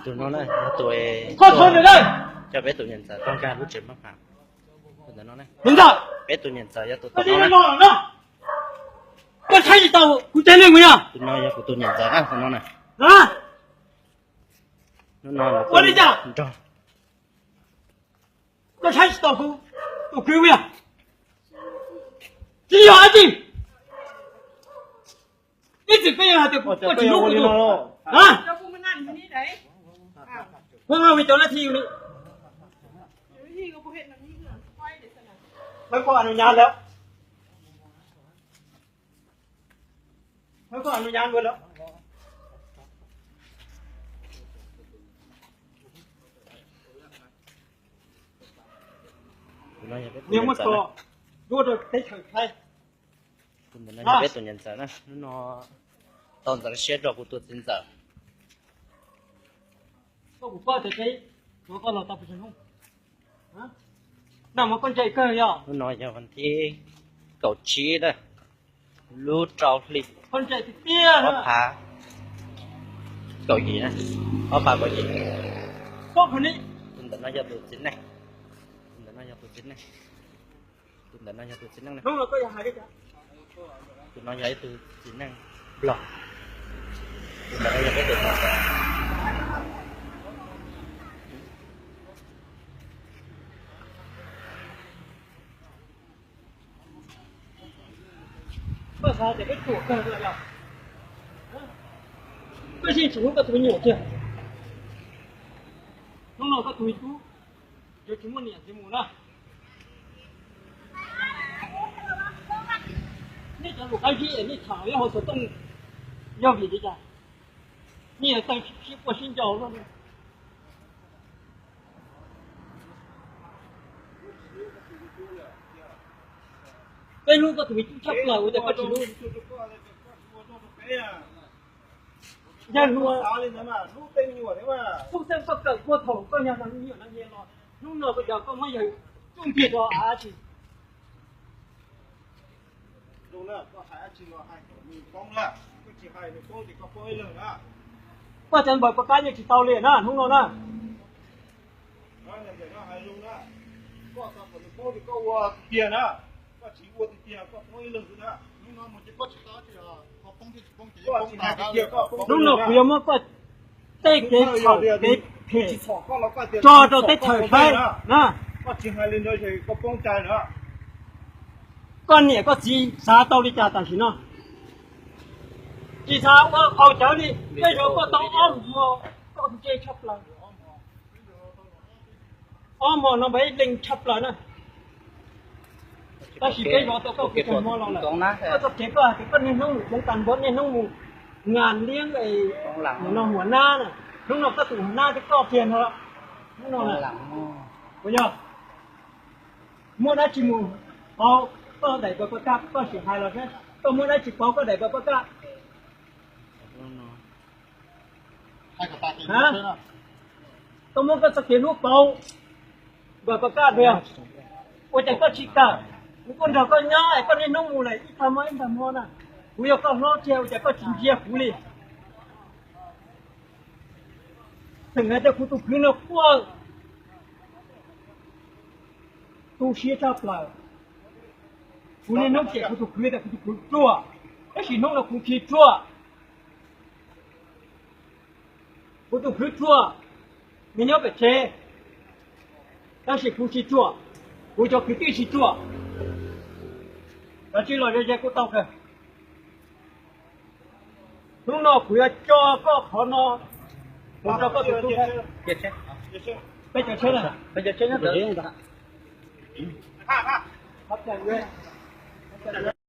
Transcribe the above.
Tus no na, cov peb tus niam ntxawm tuaj nkag lub tsev maj mam. Tus ntawm no na, peb tus niam ntxawm yog tus tom no na. Koj saib tsis taus kuv cov neeg mus yog? Tus no yog kuv tus niam ntxawm na, tus no na. Ua li cas? Nrog. Koj saib tsis taus kuv tus kwv mus yog? Tsis yog dab tsi. Ib txwm peb yog hais tias kuv tsis hlub kuv tus, a, kuv nqa mus cov lab thi li. Thawb koj a nus nyab lawm. Thawb koj a nus nyab lawm. Niag muab tso duab rau teb chaws Thaib. Tus ntawm no yog peb tus niam ntxawm na, hnub no tau ntxeev siab rau kuv tus txiv ntxawm. Koj puas paub tias peb tuav koj los tau pes tsawg hnub? Nag hmo koj ntshai kawg yog. Hnub no yog vas thib kaum tsib na, lub rau hli, koj ntshai tiag tiag, ob phav kaum yim na, ob phav kaum yim. Tus ntawm no yog tus txiv neej, tus ntawm no yog tus txiv neej, tus ntawm no yog tus txiv neej na. Tus no yog ib tug txiv neej Nplog. Tus ntawm no yog peb tus niam ntxawm. Koj xav tias peb ruam kawg los yog? Koj yeej tsis hlub koj tus me nyuam kiag. Hnub no koj tus me tub yuav tsis muaj niam txiv mus na. Nej cov lus qab zib es nej tham nyob hauv xov tooj yog vim li cas? Nej yuav tau sib puaj sib ncaus luaj. Peb hlub koj tus me tub tshaj plaws ua cas koj tsis hlub? Yawg hluas, tub xeeb koj kawm puag thaum koj yog me nyuam no los, hnub no koj cov koj muab yawg coj kiag rau av tsi? Koj cov npawg poj kab yeej tsis tau li na hnub no na. Hnub no kuv yuav muab koj tej kev txhaum kev phem tso rau teb chaws saib na. Koj niam koj txiv xav tau li cas tam sim no? Tsis xav ua qau cawv li, tej zaum koj tau ob hmo, koj tus kheej tshaj plaws. Ob hmo no mas ib leeg tshaj plaws na. Tab sis peb zov tau koj kuv tag hmo los lawm, koj txoj kev koj hais tias koj niaj hnub mus hloov tas npav, niaj hnub mus nas liab es no huam nab na. Hnub no koj tus huam nab thiab koj kiag no, hnub no na, puas yog? Muaj dab tsi mus pauv koj daim npawb paj kaj, koj sim hais los saib, koj muaj dab tsi pauv koj daim npawb paj kaj? Koj muab koj txoj kev hlub pauv npawb paj kaj tiag. Ua cas koj tsis kawm? Kuv kuj nrog koj nyob es koj niaj hnub mus lawm ib tag hmo ib tag hmo na. Kuv yog koj hlob tiag ua cas koj tsis ntsia kuv li? Tseem hais tias kuv tus kwv no quaj tu siab tshaj plaws. Kuv niaj hnub cem kuv tus kwv tias kuv tus kwv ruam, tab sis hnub no kuv tsis ruam. Kuv tus kwv ruam, nws nyob pem tsev, tab sis kuv tsis ruam, kuv cov kwv tij tsis ruam. Kav tsij los ze ze kuj tau kawg. Hnub no kuv yuav tso koj qhov no, kuv tso koj tus tub. Peb cov tsheb na, peb cov tsheb nyob ntawd.